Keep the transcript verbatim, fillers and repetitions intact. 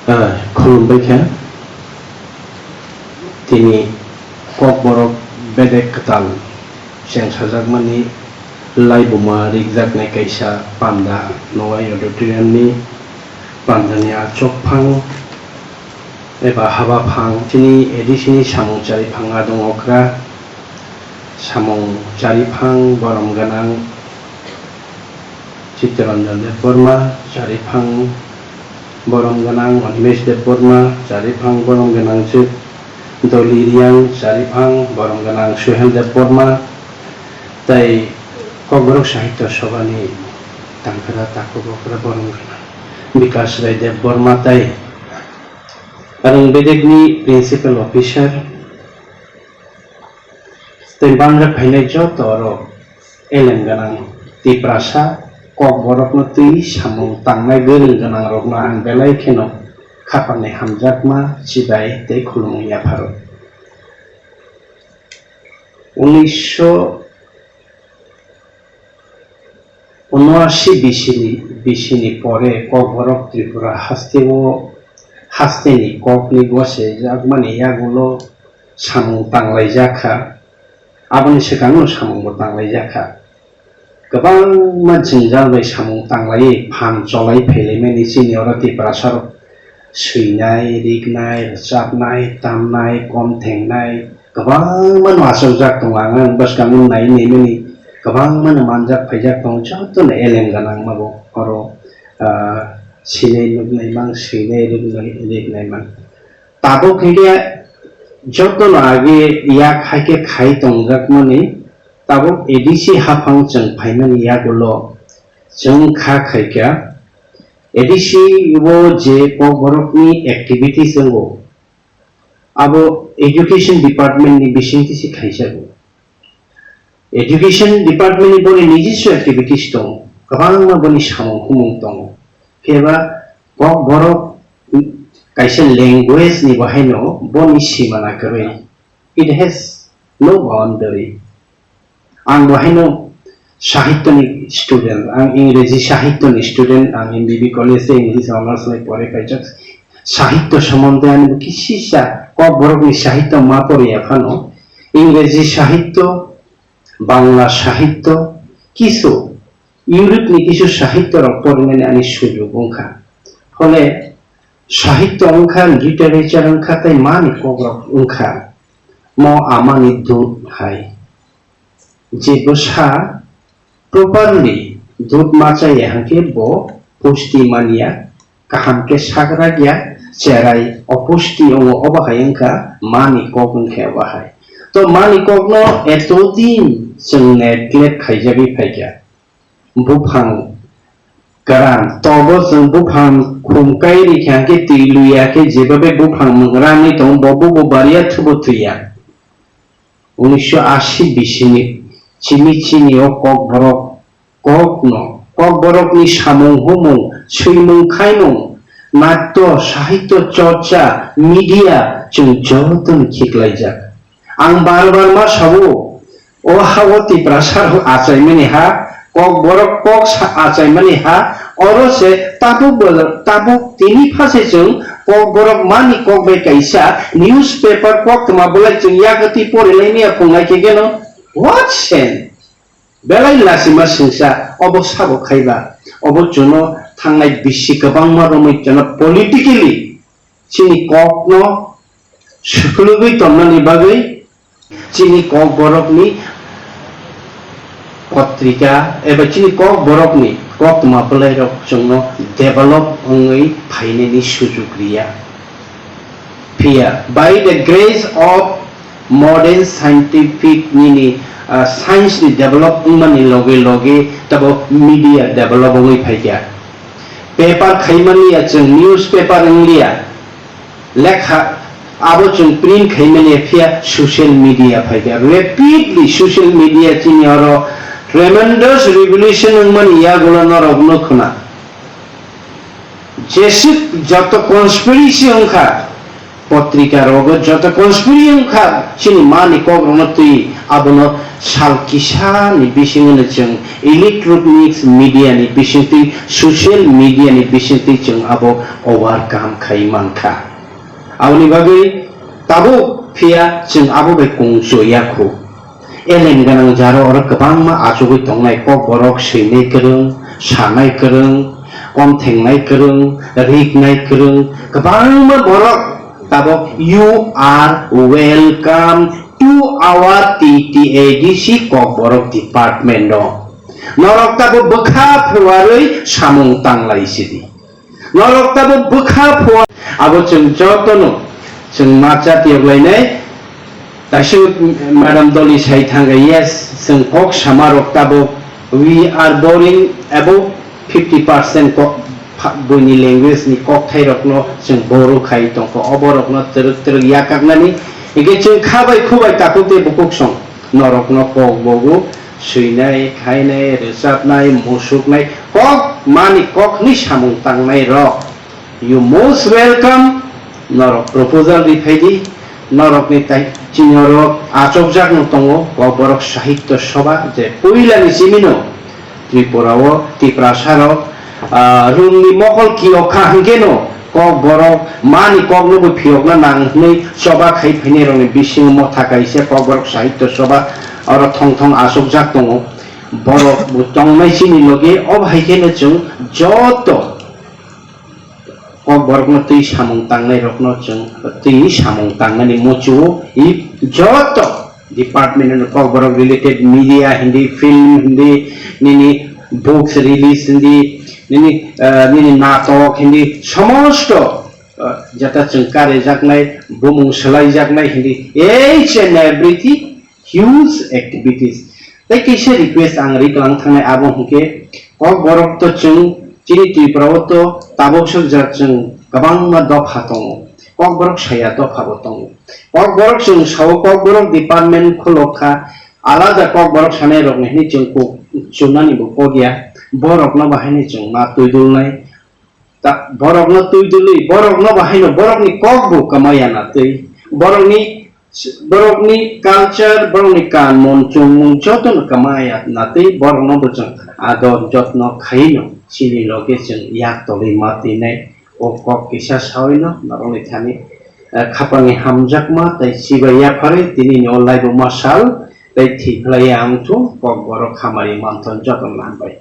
Ah, khulumbai kha. Tini Kokborok bedek kwtal chengsajakmani laibuma rikjaknai kaisa panda Nowai Auditorium ni pandani achukphang eba habaphang chini A D C ni samung chariphang adong okra samung chariphang borom gwnang Chittaranjan Debbarma, chariphang borom gwnang Animesh Debbarma, chariphang borom gwnang Jit Doli Riang, chariphang borom gwnang Suhel Debbarma, tei Kokborok Sahitya Sabhani tangkra takhuk okra borom gwnang Bikash Rai Debbarma tei Arung Bedekni Principal Officer, tei bangra phainai joto rok elem gwnang Tiprasa Kokborokno twi samung tangnai gwrwng gwnang rokno ang belai kheno khapangni hamjakma chibai tei khulumung yapharo. Unisho unoashi bisini, bisini pore Kokborok Tripura hasteo, hasteni kokni gose jakmani yagulo samung tanglaijak kha, aboni swkangno samungbo tanglaijak kha. Kwbangma jwngjal bai samung tanglaiwi phan cholai phailaimani chini oro Tiprasarok swinai, riknai, rwchapnai, tamnai, kom thengnai, kwbangmano achukjak tongo. Ang ang bwskango nai naimani kwbangmano manjak phaijak tongo, jotono elem gwnangmabo oro, ah, sinai nuknai mang, swinai riknai, riknai mang. Tabuk hinkhe jotono age yak haikhe khai tongjakmani, tabuk A D C haphang chwng phaimani yagulo chwng kha khaikha. A D C o je Kokborokni activities wngo, abo education department ni bisingtwi se khaijago. Education department ni boni nijiswa activities tongo, kwbangma boni samung humung tongo. Phiya ba Kokborok kaisa language ni bahaino boni simana kwrwi. It has no boundary. Ang bahaino sahitya ni student, ang Ingreji sahitya ni student, ang M B B college o English honours bai pore paijak. Sahitya sombonde ani bo kisisa Kokborokni sahitya ma poriya phano, Ingreji sahitya, Bangla sahitya, kisu Europe ni kisu sahitya rok porinani ani sujug wngkha. Phole sahitya wngkha, literature wngkha, tei mani kokrok wngkha. Mo amani dut hai. Je bwsa properly dut ma chaya hwnkhe bo pusti manya, kaham khe sagrakya, cherai opusti wngo, obo hai wngkha mani kok wngkhe obo hai. To mani kokno etodin chwng neglect khaijagwi phaikha. Buphang kwran, tobo chwng buphang khum kai rikha hwnkhe twi luya khe jebabe buphang mwng rangwi tongo, bo bubo bariya thubo thwiya. Unisho ashi bisini chini chini o Kokborok kokno, Kokborokni samung humung, swimung khaimung, natto, sahitya chorcha, media, chwng jotono khiklaijak. Ang bar bar ma sao, o ha-o Tiprasa rok achaimani ha, Kokborok kok sa achaimani ha, oro se tabuk bo, tabuk tini pha se chwng Kokborok mani kok bai kaisa newspaper koktwma bolai chwng yakwtwi porilaimaya phungnai khe geno, what sense? Belai lachima singsa obo sabo khaiba, obo chwngno thangnai bisi kwbangma romwi chwngno politically chini kokno swkluigwi tonnani bagwi chini Kokborokni potrika eba chini Kokborokni koktwma bwlairok chwngno develop wngwi phainani sujuk riya. Phiya, by the grace of modern scientific nini, ah, science ni develop wngmani loge loge tabo media develop wngwi phaikha. Paper khaimani ya chwng newspaper wngliya, lekha abo chwng print khaimani ya, phiya social media phaikha. Rapidly social media chini oro tremendous revolution wngmani yagulo norok nukhuna. Jeswk joto conspiracy wngkha, Potrika rogo joto conspiri wngkha chini mani kok rokno twi abono sal kisa ni bisingo no chwng electronics media ni bisingtwi social media ni bisingtwi chwng abo overcome khai mankha. Aboni bagwi tabuk phiya chwng abo bai kung choya khu. Elem ganang jaro oro kwbangma achugwi tongnai, kok borok swinai kwrwng, sanai kwrwng, kom thengnai kwrwng, riknai kwrwng, kwbangma borok tabuk you are welcome to our T T A D C kok borok department o. Norok tabuk bwkha phuarwi samung tanglai sidi. Norok tabuk bwkha phuar. Abo chwng jotono chwng ma chatiyok lainai. Kaisa madam doli sai thangkha, yes, chwng kok sama rok tabuk we are borrowing about fifty percent kok pha-, buini language ni kokthai rokno chwng borrow khai tongkha. Obo rokno twrwk twrwk yakaknani. Hingke chwng kha bai khu bai takhuk tei bukhuk song norokno kok bogo swinai, khainai, rwchapnai, musuknai, kok mani kok hwnwi samung tangnai rok. You most welcome, norok proposal ri phai di, norok ni tai chini oro achokjak no tongo, kok borok sahitya sabha je puila ni simi no Tripura o Tiprasa rok, ah, rung ni mokol kiyok kha hwnkhe no kok borok mani kok no bo phiyok na nang hwnwi choba khai phainai rok ni bisingo motha kaisa kok borok sahitya sabha oro thong thong achokjak tongo. Borok bo tongnai chini loge, obo hai khe no chwng joto kok borok no twi samung tangnai rok no chwng twi samung tangnani muchungo i joto department no kok borok related media hindi, film hindi, nini books release hindi, nini, eh, nini natok hindi, somosto, eh, jeta chwng karijaknai, bumung swlaijaknai hindi, each and everything huge activities. Tei kaisa request ang ri klang thangnai abo hwnkhe, kok borok to chwng chini Tripura o to tabok sok jat chwng kwbangma dopha tongo. Kok borok saya dopha bo tongo. Kok borok chwng sao kok borok department khulok kha, alada kok borok sanai rok ni hwnwi chwng kok chunani bo kok ya. Borok no bahai ni chwng ma twi dulnai. Ta-, borokno twi dwlwi, borokno bahaino, borokni kok bo kwmaya na twi, borokni, borokni culture, borokni kanmon, chwngmung jotono kwmaya na twi, borokno bo chwng ador jotno khaino chini loge chwng yak tolwi ma twinai. O kok kisa sawi no norokni thani, eh, khapangni hamjakma tei chibai yapharwi tini ni o laibo ma sal tei thwi phlai ya wngthung, kok borok hamari manthon jotono hambai.